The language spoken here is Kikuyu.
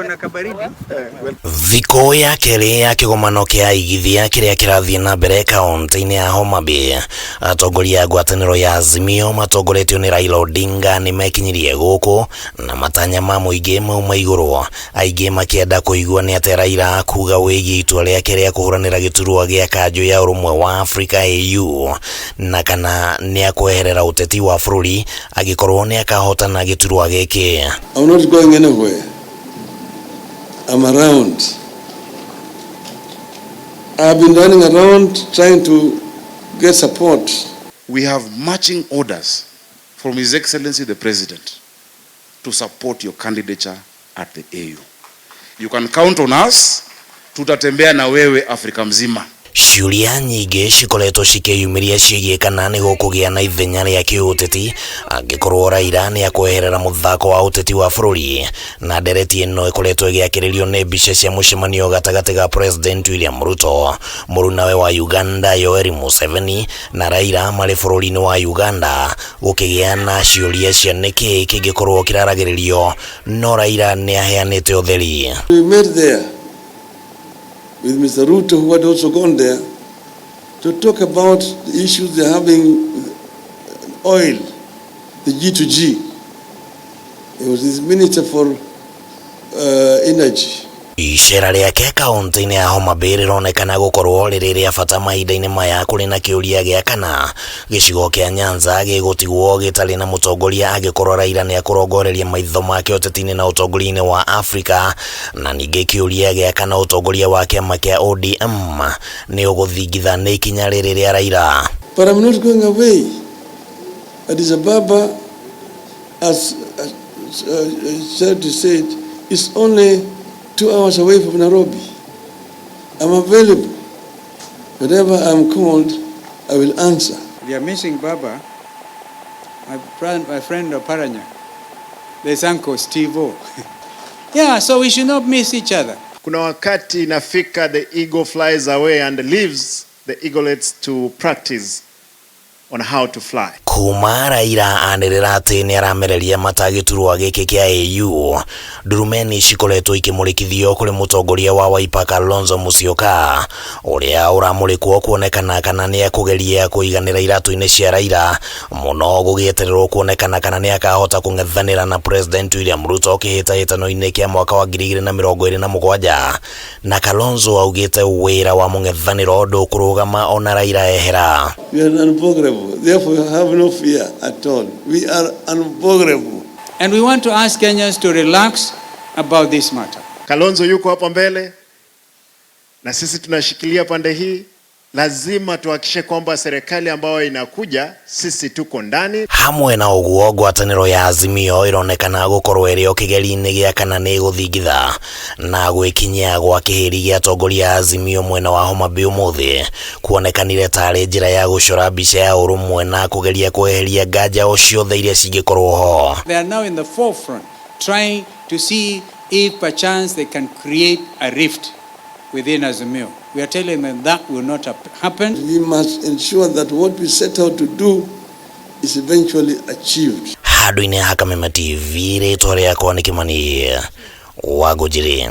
Na kabaridi. Thikũ ya kerĩ ya kĩgomano kĩa aigithia kĩrĩa kĩrathiĩ na mbere kaunti-inĩ ya Homa Bay, atongoria a ngwatanĩro ya Azimio matongoretio nĩ Raila Odinga nĩ mekinyirie gũkũ na matanya ma mũingĩ mauma igũrũ, aingĩ makĩenda kũigua nĩ atĩa Raila kuga wĩgiĩ itua rĩake rĩa kũhũranĩra gĩturwa gĩa kanjũ ya ũrũmwe wa Afrika AU na kana nĩ akweherera ũteti wa bũrũri angĩkorwo nĩ akahotana gĩturwa gĩkĩ. I'm not going anywhere. I'm around. I've been running around trying to get support. We have marching orders from His Excellency the President to support your candidature at the AU. You can count on us, tutatembea na wewe Afrika mzima. Ciũria nyingĩ cikoretwo cikĩyumĩria ciĩgiĩ kana nĩ gũkũgĩa na ithenya rĩa kĩũteti angĩkorwo Raila nĩ akweherera mũthako wa ũteti wa bũrũri, na ndereti ĩno ĩkoretwo ĩgĩakĩrĩrio nĩ mbica cia mũcemanio gatagatĩ ga President William Ruto, mũrunawe wa Uganda Yoweri Museveni na Raila marĩ bũrũri-inĩ wa Uganda, gũkĩgĩa na ciũria cia nĩkĩ kĩngĩkorwo kĩraragĩrĩrio, no Raila nĩ aheanĩte ũtheri. We met there with Mr. Ruto, who had also gone there, to talk about the issues they're having with oil, the G2G. He was his minister for energy. Icera rĩake kaunti-inĩ ya Homa Bay rĩronekana gũkorwo rĩrĩ rĩa bata mahinda-inĩ maya kũrĩ na kĩũria gĩa kana gĩcigo kĩa Nyanza gĩgũtigwo gĩtarĩ na mũtongoria angĩkorwo Raila nĩ akũrongoreria maitho make ũteti-inĩ na ũtongoria-inĩ wa Afrika, na ningĩ kĩũria gĩa kana ũtongoria wa kĩama kĩa ODM nĩ ũgũthingitha nĩ ikinya rĩrĩ rĩa Raila. But I'm not going away. Addis Ababa, as Charity said, is only 2 hours away from Nairobi. I'm available. Whenever I'm called, I will answer. We are missing Baba, my friend Oparanya. There's Uncle Steve O. Yeah, so we should not miss each other. Kuna wakati inafika, the eagle flies away and leaves the eaglets to practice on how to fly. Kuma Raila anĩrĩra atĩ nĩ aramereria mata gĩturwa gĩkĩ kĩa AU, ndurumeni cikoretwo ikĩmũrĩkithio kũrĩ mũtongoria wa Wiper Kalonzo Musyoka, ũrĩa ũramũrĩkwo kuonekana kana nĩ ekũgeria kũiganĩra iratũ-inĩ cia Raila mũno, gũgĩetererwo kuonekana kana nĩ akahota kũng'ethanĩra na President William Ruto kĩhĩtahĩtano-inĩ kĩa mwaka wa 2027, na Kalonzo augĩte wĩra wa mũng'ethanĩro ndũkũrũgama ona Raila ehera. We are unbwogable. Therefore, we have no fear at all. We are unbwogable. And we want to ask Kenyans to relax about this matter. Kalonzo yuko hapa mbele na sisi tunashikilia pande hii. Lazima tuhakikishe kwamba serikali ambayo inakuja sisi tuko ndani. Hamwe na ũguo, ngwatanĩro ya Azimio ĩronekana gũkorwo ĩrĩ o kĩgeri-inĩ gĩa kana nĩ ĩgũthingitha na gwĩkinyia gwa kĩhĩri gĩa atongoria a Azimio mwena wa Homa Bay ũmũthĩ kuonekanire tarĩ njĩra ya gũcora mbica ya ũrũmwe na kũgeria kweheria nganja o ciothe iria cingĩkorwo ho. They are now in the forefront trying to see if perchance they can create a rift within Azimio. We are telling them that will not happen. We must ensure that what we set out to do is eventually achieved. Handũ-inĩ ha Kameme TV, rĩtwa rĩakwa nĩ Kĩmani wa Ngũnjiri.